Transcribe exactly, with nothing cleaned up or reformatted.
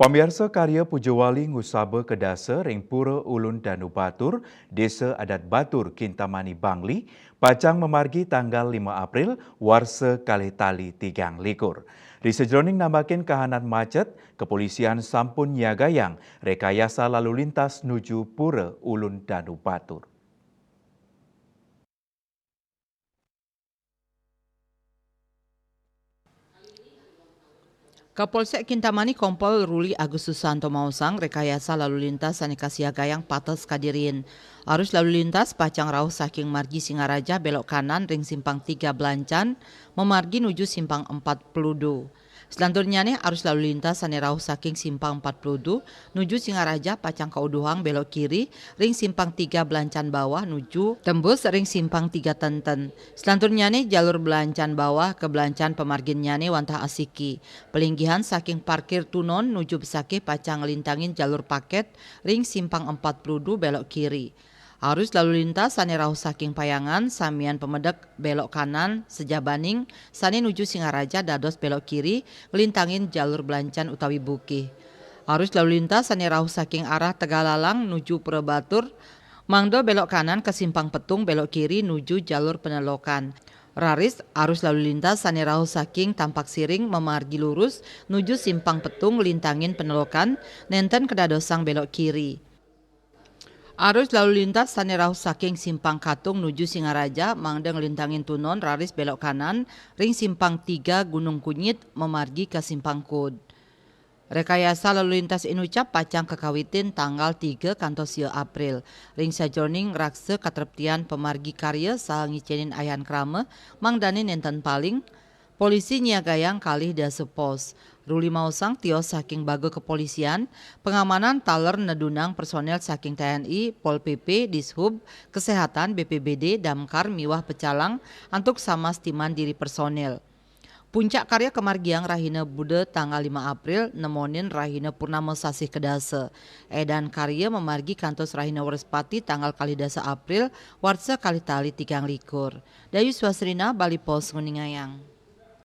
Pamiarsa, karya puja wali ngusaba kedasa ring Pura Ulun Danu Batur, Desa Adat Batur, Kintamani, Bangli, pacang mamargi tanggal lima April warsa kalih tali tigang likur. Ri sajeroning nambakin kahanan macet, kepolisian sampun nyiagayang rekayasa lalu lintas nuju Pura Ulun Danu Batur. Kapolsek Kintamani Kompol Ruli Agus Susanto maosang, rekayasa lalu lintas sane kasiagayang pateh sakadi riin. Arus lalu lintas pacang rauh saking margi Singaraja belok kanan ring simpang tiga Blancan, mamargi nuju simpang empat Pludu. Selanturnyane arus lalu lintas sane rauh saking simpang empat Pludu nuju Singaraja pacang kauduhang belok kiri ring simpang tiga Blancan Bawah nuju tembus ring simpang tiga Tenten. Selanturnyane jalur Blancan Bawah ka Blancan pamarginnyane wantah asiki. Palinggihan saking parkir Tunon nuju Besakih pacang nglintangin jalur paket ring simpang empat Pludu belok kiri. Arus lalu lintas sane rauh saking Payangan samian pamedek belok kanan, sajabaning sane nuju Singaraja dados belok kiri nglintangin jalur Blancan utawi Bukih. Arus lalu lintas sane rauh saking arah Tegalalang nuju Pura Batur mangda belok kanan ka simpang Petung belok kiri nuju jalur Penelokan. Raris arus lalu lintas sane rauh saking Tampak Siring mamargi lurus nuju simpang Petung nglintangin Penelokan nenten kadadosang belok kiri. Arus lalu lintas sane rauh saking simpang Katung nuju Singaraja mangda nglintangin Tunon raris belok kanan ring simpang tiga Gunung Kunyit mamargi ka simpang Kud. Rekayasa lalu lintas inucap pacang kakawitin tanggal tiga kantos sia April. Ring sajeroning ngraksa katreptian pamargi karya saha ngicenin ayan krama, mangdane nenten paling, polisi nyiagayang kalih dasa pos. Ruli maosang tios saking baga kepolisian, pangamanan taler nedunang personel saking T N I, Pol P P, Dishub, Kesehatan, B P B D, Damkar, miwah pecalang antuk samastiman diri personel. Puncak karya kamargiang rahina Buda tanggal lima April, nemonin rahina Purnama sasih kedasa. Edan karya mamargi kantos rahina Wrespati tanggal kalih dasa April, warsa kalih tali tigang likur. Dayu Swasrina, Bali Post, nguningayang.